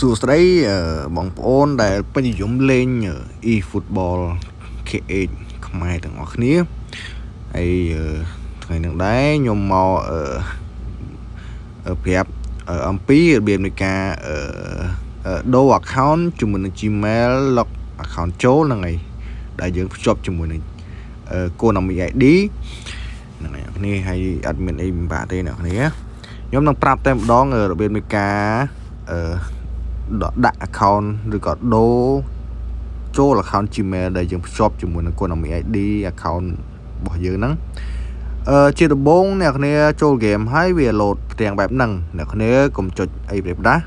សួស្តីបងប្អូនដែលពេញនិយមលេង eFootball KH ខ្មែរទាំងអស់គ្នាហើយថ្ងៃនេះដែរខ្ញុំមកប្រាប់អំពីរបៀបនៃការដូរ account ជាមួយនឹង Gmail log account ចូលហ្នឹងហើយដែលយើងភ្ជាប់ជាមួយនឹង Konami ID ហ្នឹងហើយអ្នកគ្នាហើយអត់មានអីពិបាកទេអ្នកគ្នាខ្ញុំនឹងប្រាប់តែម្ដងរបៀបនៃការអឺដាក់ account ឬក៏ដូរចូល account Gmail ដែលយើងភ្ជាប់ជាមួយនឹង Konami ID account របស់យើងហ្នឹងជាដំបូងអ្នកគ្នាចូល game ហើយវា load ផ្ទាំងបែបហ្នឹងអ្នកគ្នាកុំចុចអីប្រៀបដាស់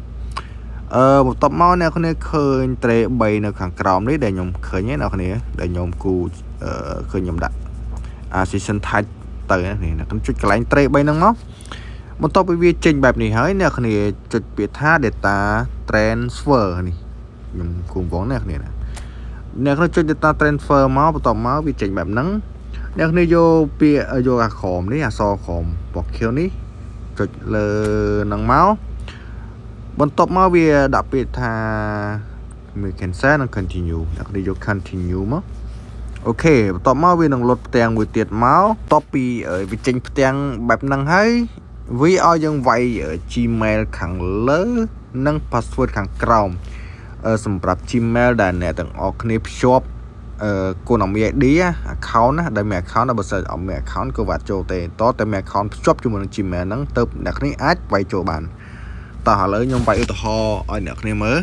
បន្ទាប់មកអ្នកគ្នាឃើញត្រេ3នៅខាងក្រោមនេះដែលខ្ញុំឃើញហ្នឹងអ្នកគ្នាដែលខ្ញុំគូឃើញខ្ញុំដាក់ assistant touch ទៅនេះអ្នកគ្នាចុចកន្លែងត្រេ3ហ្នឹងមកបន្ទាប់ពីវាចេញបែបនេះហើយអ្នកគ្នាចុចពាក្យថា data transfer នេះខ្ញុំគូវងអ្នកគ្នាណាអ្នកគ្នាចុច data transfer មកបន្ទាប់មកវាចេញបែបហ្នឹងអ្នកគ្នាយកពាក្យយកអាក្រមនេះអក្សរក្រមពណ៌ខៀវនេះចុចលើហ្នឹងមកបន្ទាប់មកវាដាក់ពាក្យថាមាន cancel និង continue អ្នកគ្នាយក continue មក OK បន្ទាប់មកវានឹងលុតផ្ទាំងមួយទៀតមកបន្ទាប់ពីវាចេញផ្ទាំងបែបហ្នឹងហើយវាឲ្យយើងវាយ Gmail ខាងលើនិង password ខាងក្រោមសម្រាប់ Gmail ដែលអ្នកទាំងអស់គ្នាភ្ជាប់Konami ID account ណាដែលមាន account បើសិនអត់មាន account ក៏វាអត់ចូលទេតតែមាន account ភ្ជាប់ជាមួយនឹង Gmail ហ្នឹងទៅអ្នកគ្នាអាចវាយចូលបានតោះឥឡូវខ្ញុំវាយឧទាហរណ៍ឲ្យអ្នកគ្នាមើល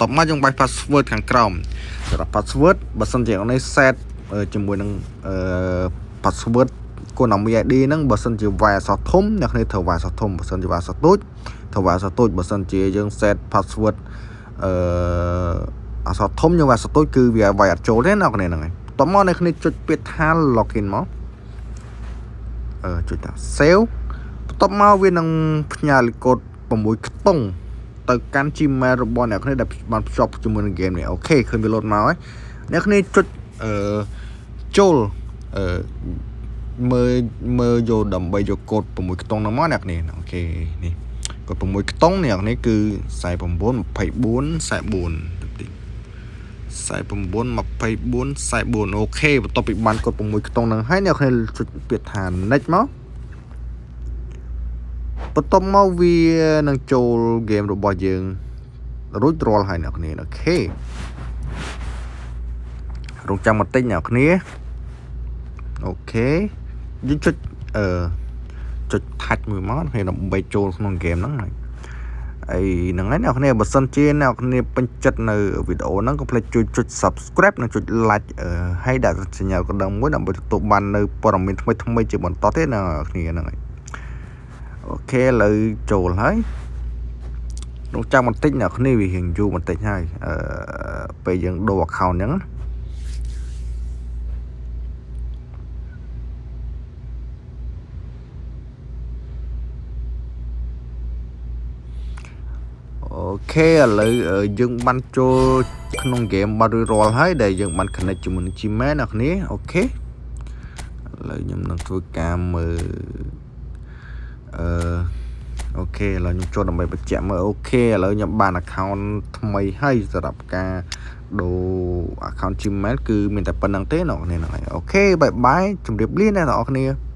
តបមកយើងវាយ password ខាងក្រោមសម្រាប់ password បើសិនជាអ្នកនេះ set ជាមួយនឹង password Konami ID ហ្នឹងបើសិនជាវាយអក្សរធំអ្នកគ្នាត្រូវវាយអក្សរធំបើសិនជាវាយអក្សរតូចត្រូវវាយអក្សរតូចបើសិនជាយើង set password អក្សរធំយើងវាយអក្សរតូចគឺវាវាយអត់ចូលទេអ្នកគ្នាហ្នឹងហើយតមកអ្នកគ្នាចុចពាក្យថា login មកចុចថា save បន្ទាប់មកវានឹងផ្ញើលេខកូដ6ខ្ទង់ទៅកាន់ Gmail របស់អ្នកគ្នាដែលបានភ្ជាប់ជាមួយនឹង game នេះOK ឃើញវាលោតមកហើយអ្នកគ្នាចុចចូលអឺមើលមើលយកដើម្បីយកកូដ6ខ្ទង់ហ្នឹងមកអ្នកគ្នាOK នេះកូដ6ខ្ទង់អ្នកនេះគឺ49 24 44តិច49 24 44OK បន្ទាប់ពីបានកូដ6ខ្ទង់ហ្នឹងហើយអ្នកគ្នាចុចពាក្យថា next មកបន្ទាប់មកវានឹងចូលហ្គេមរបស់យើងរួចរាល់ហើយអ្នកគ្នាOK រងចាំបន្តិចអ្នកគ្នាOK យើងចុចចុច touch មួយមកហើយដើម្បីចូលក្នុងហ្គេមហ្នឹងហើយអីហ្នឹងហើយអ្នកគ្នាបើសិនជាអ្នកគ្នាពេញចិត្តនៅវីដេអូហ្នឹងកុំភ្លេចជួយចុច Subscribe និងចុច Like ហើយដាក់សញ្ញាកណ្ដឹងមួយដើម្បីទទួលបាននៅព័ត៌មានថ្មីថ្មីជាបន្តទៀតអ្នកគ្នាហ្នឹងហើយ OK ឥឡូវចូលហើយរងចាំបន្តិចអ្នកគ្នាវារៀងយូរបន្តិចហើយពេលយើងដូរ account ហ្នឹងណាOK ឥឡូវយើងបានចូលក្នុងហ្គេមបាត់រួចរាល់ហើយដែលយើងបាន connect ជាមួយនឹង Gmail អ្នកគ្នាOK ឥឡូវខ្ញុំនឹងធ្វើការមើលOK ឥឡូវខ្ញុំចូលដើម្បីបញ្ជាក់មើល OK ឥឡូវខ្ញុំបាន account ថ្មីហើយសម្រាប់ការដូរ account Gmail គឺមានតែប៉ុណ្្នឹងទេអ្នកគ្នាហ្នឹងហើយ OK bye bye ជម្រាបលាអ្នកទាំងអស់គ្នា។